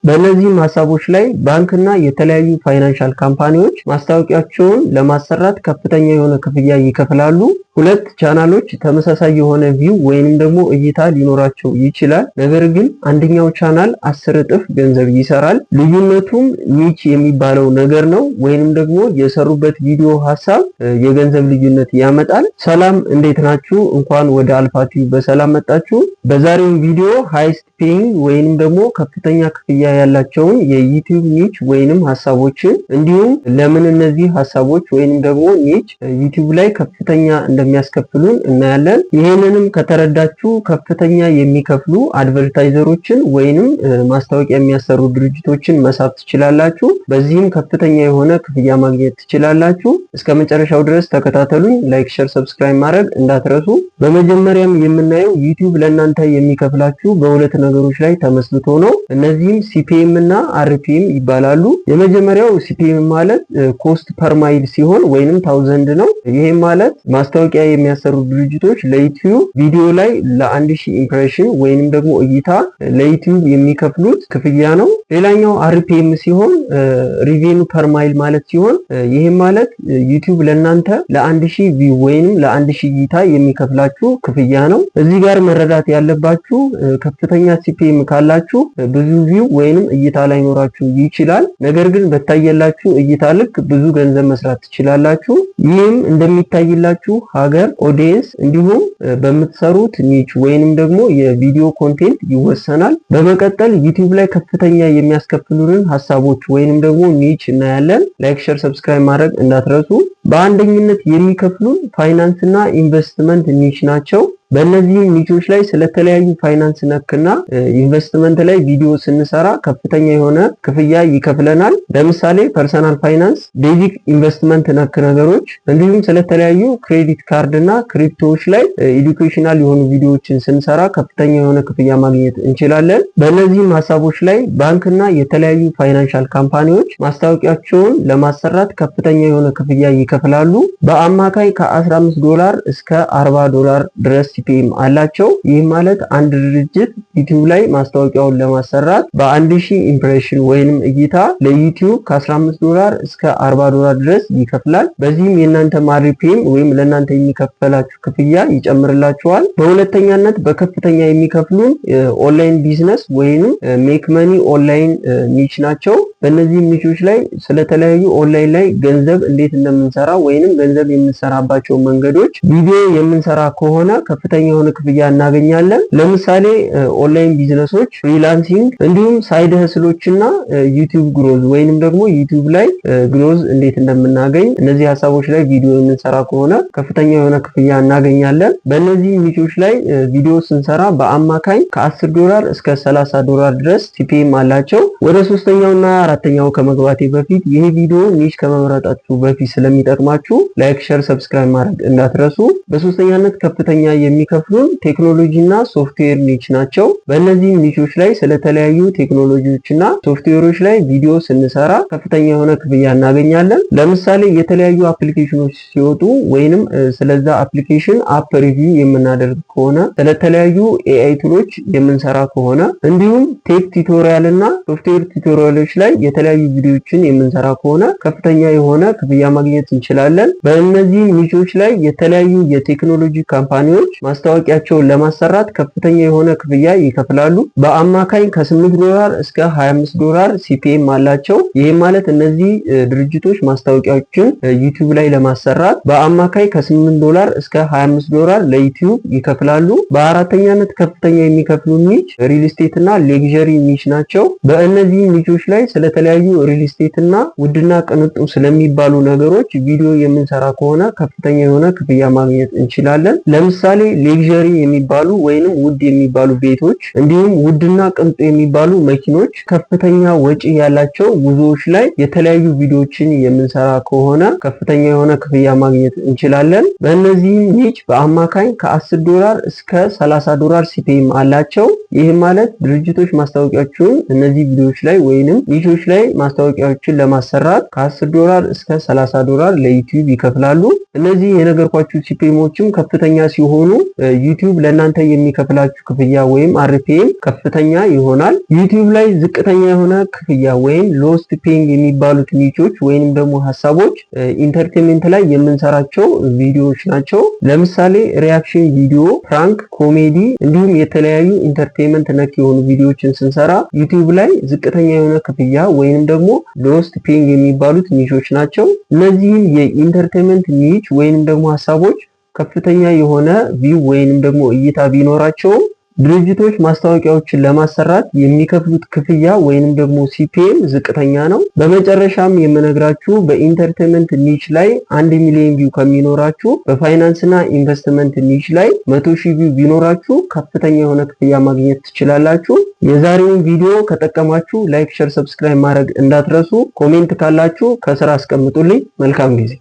በእነዚህም ሀሳቦች ላይ ባንክና የተለያዩ financial company ዎች ማስታወቂያቸውን ለማሰራት ከፍተኛ የሆነ ክፍያ ይከፍላሉ። ሁለት ቻናሎች ተመሳሳይ የሆነ view ወይንም ደግሞ እይታ ሊኖራቸው ይችላል። ነገር ግን አንደኛው ቻናል 10 እጥፍ ገንዘብ ይሰራል። ልዩነቱም niche የሚባለው ነገር ነው፣ ወይንም ደግሞ የሰሩበት ቪዲዮ ሀሳብ የገንዘብ ልዩነት ያመጣል። ሰላም፣ እንዴት ናችሁ? እንኳን ወደ አልፋ ቲዩብ በሰላም መጣችሁ። በዛሬው ቪዲዮ highest paying ወይንም ደግሞ ከፍተኛ ክፍያ ያላቸውን የ YouTube niche ወይንም ሀሳቦችን እንዲሁም ለምን እነዚህ ሀሳቦች ወይንም ደግሞ niche YouTube ላይ ከፍተኛ እንደሚያስከፍሉን እናያለን። ይህንንም ከተረዳችሁ ከፍተኛ የሚከፍሉ advertiser ኦችን ወይንም ማስታወቂያ የሚያሰሩ ድርጅቶችን መሳብ ትችላላችሁ። በዚህም ከፍተኛ የሆነ ክፍያ ማግኘት ትችላላችሁ። እስከ መጨረሻው ድረስ ተከታተሉኝ። Like፣ share፣ subscribe ማድረግ እንዳትረሱ። በመጀመሪያም የምናየው YouTube ለእናንተ የሚከፍላችሁ በሁለት ነገሮች ላይ ተመስርቶ ነው። እነዚህም CPM እና RPM ይባላሉ። የመጀመሪያው CPM ማለት cost per mille ሲሆን ወይንም thousand ነው። ይህም ማለት ማስታወቂያ የሚያሰሩ ድርጅቶች ለ YouTube ቪዲዮ ላይ ለ1000 impression ወይንም ደግሞ እይታ ለ YouTube የሚከፍሉት ክፍያ ነው። ሌላኛው RPM ሲሆን revenue per mille ማለት ሲሆን ይህም ማለት YouTube ለእናንተ ለ1000 view ወይንም ለ1000 እይታ የሚከፍላችሁ ክፍያ ነው። እዚህ ጋር መረዳት ያለባችሁ ከፍተኛ CPM ካላችሁ ብዙ view ወይንም እይታ ላይኖራችሁ ይችላል። ነገር ግን በታየላችሁ እይታ ልክ ብዙ ገንዘብ መስራት ትችላላችሁ። ይህም እንደሚታይላችሁ ሀገር፣ audience እንዲሁም በምትሰሩት niche ወይንም ደግሞ የቪዲዮ content ይወሰናል። በመቀጠል YouTube ላይ ከፍተኛ የሚያስከፍሉንን ሀሳቦች ወይንም ደግሞ niche እናያለን። Like፣ share፣ subscribe ማድረግ እንዳትረሱ። በአንደኝነት የሚከፍሉን ፋይናንስ እና ኢንቨስትመንት niche ናቸው። በእነዚህም niche ኦች ላይ ስለተለያዩ ፋይናንስ ነክና ኢንቨስትመንት ላይ ቪዲዮ ስንሰራ ከፍተኛ የሆነ ክፍያ ይከፍለናል። ለምሳሌ personal finance፣ basic investment ነክ ነገሮች እንዲሁም ስለተለያዩ credit card እና crypto ዎች ላይ educational የሆኑ ቪዲዮዎችን ስንሰራ ከፍተኛ የሆነ ክፍያ ማግኘት እንችላለን። በእነዚህም ሀሳቦች ላይ ባንክና የተለያዩ financial company ዎች ማስታወቂያቸውን ለማሰራት ከፍተኛ የሆነ ክፍያ ይከፍላሉ። በአማካይ ከ15 ዶላር እስከ 40 ዶላር ድረስ CPM አላቸው። ይህ ማለት አንድ ድርጅት YouTube ላይ ማስታወቂያውን ለማሰራት በ1000 impression ወይንም እይታ ለ YouTube ከ15 ዶላር እስከ 40 ዶላር ድረስ ይከፍላል። በዚህም የእናንተ RPM ወይም ለእናንተ የሚከፈላችሁ ክፍያ ይጨምርላችኋል። በሁለተኛነት በከፍተኛ የሚከፍሉን online business ወይንም make money online niche ናቸው። በእነዚህ niche ኦች ላይ ስለተለያዩ ኦንላይን ላይ ገንዘብ እንዴት እንደምንሰራ ወይንም ገንዘብ የምንሰራባቸው መንገዶች ቪዲዮ የምንሰራ ከሆነ ከፍተኛ የሆነ ክፍያ እናገኛለን። ለምሳሌ online business ኦች፣ freelancing እንዲሁም side hustle ኦች እና YouTube growth ወይንም ደግሞ YouTube ላይ growth እንዴት እንደምናገኝ እነዚህ ሀሳቦች ላይ ቪዲዮ የምንሰራ ከሆነ ከፍተኛ የሆነ ክፍያ እናገኛለን። በእነዚህ niche ኦች ላይ ቪዲዮ ስንሰራ በአማካኝ ከ10 ዶላር እስከ 30 ዶላር ድረስ CPM አላቸው። ወደ ሶስተኛውና አራተኛው ከመግባቴ በፊት ይህ ቪዲዮ niche ከመምረጣችሁ በፊት ስለሚጠቅማችሁ like፣ share፣ subscribe ማድረግ እንዳትረሱ። በሶስተኛነት ከፍተኛ የሚከፍሉን ቴክኖሎጂ እና software niche ናቸው። በእነዚህ niche ኦች ላይ ስለተለያዩ ቴክኖሎጂዎች እና ሶፍትዌሮች ላይ ቪዲዮ ስንሰራ ከፍተኛ የሆነ ክፍያ እናገኛለን። ለምሳሌ የተለያዩ application ኖች ሲወጡ ወይንም ስለዛ application app review የምናደርግ ከሆነ፣ ስለተለያዩ AI tool ኦች የምንሰራ ከሆነ እንዲሁም tech tutorial እና software tutorial ኦች ላይ የተለያዩ ቪዲዮዎችን የምንሰራ ከሆነ ከፍተኛ የሆነ ክፍያ ማግኘት እንችላለን። በእነዚህ niche ኦች ላይ የተለያዩ የቴክኖሎጂ company ዎች ማስታወቂያቸውን ለማሰራት ከፍተኛ የሆነ ክፍያ ይከፍላሉ። በአማካኝ ከ8 ዶላር እስከ 25 ዶላር CPM አላቸው። ይህም ማለት እነዚህ ድርጅቶች ማስታወቂያዎችን YouTube ላይ ለማሰራት በአማካይ ከ8 ዶላር እስከ 25 ዶላር ለ YouTube ይከፍላሉ። በአራተኛነት ከፍተኛ የሚከፍሉ niche real estate እና luxury niche ናቸው። በእነዚህ niche ኦች ላይ ስለተለያዩ real estate እና ውድና ቅንጡ ስለሚባሉ ነገሮች ቪዲዮ የምንሰራ ከሆነ ከፍተኛ የሆነ ክፍያ ማግኘት እንችላለን። ለምሳሌ luxury የሚባሉ ወይንም ውድ የሚባሉ ቤቶች እንዲሁም ውድና ቅንጡ የሚባሉ መኪኖች፣ ከፍተኛ ወጪ ያላቸው ጉዞዎች ላይ የተለያዩ ቪዲዮዎችን የምንሰራ ከሆነ ከፍተኛ የሆነ ክፍያ ማግኘት እንችላለን። በእነዚህ niche በአማካኝ ከ10 ዶላር እስከ 30 ዶላር CPM አላቸው። ይህም ማለት ድርጅቶች ማስታወቂያቸውን እነዚህ ቪዲዮዎች ላይ ወይንም niche ኦች ላይ ማስታወቂያዎችን ለማሰራት ከ10 ዶላር እስከ 30 ዶላር ለ YouTube ይከፍላሉ። እነዚህ የነገርኳችሁ CPM ኦችም ከፍተኛ ሲሆኑ ዩቲዩብ ለእናንተ የሚከፍላችሁ ክፍያ ወይም RPM ከፍተኛ ይሆናል። ዩቲዩብ ላይ ዝቅተኛ የሆነ ክፍያ ወይም lowest paying የሚባሉት niche ኦች ወይንም ደግሞ ሀሳቦች entertainment ላይ የምንሰራቸው ቪዲዮዎች ናቸው። ለምሳሌ reaction video፣ prank፣ comedy እንዲሁም የተለያዩ entertainment ነክ የሆኑ ቪዲዮዎችን ስንሰራ ዩቲዩብ ላይ ዝቅተኛ የሆነ ክፍያ ወይንም ደግሞ lowest paying የሚባሉት niche ኦች ናቸው። እነዚህም የ entertainment niche ወይንም ደግሞ ሀሳቦች ከፍተኛ የሆነ view ወይንም ደግሞ እይታ ቢኖራቸውም ድርጅቶች ማስታወቂያዎችን ለማሰራት የሚከፍሉት ክፍያ ወይንም ደግሞ CPM ዝቅተኛ ነው። በመጨረሻም የምነግራችሁ በ entertainment niche ላይ 1 ሚሊዮን view ከሚኖራችሁ በፋይናንስ እና investment niche ላይ 100,000 view ቢኖራችሁ ከፍተኛ የሆነ ክፍያ ማግኘት ትችላላችሁ። የዛሬውን ቪዲዮ ከጠቀማችሁ like፣ share፣ subscribe ማድረግ እንዳትረሱ። Comment ካላችሁ ከስር አስቀምጡልኝ። መልካም ጊዜ።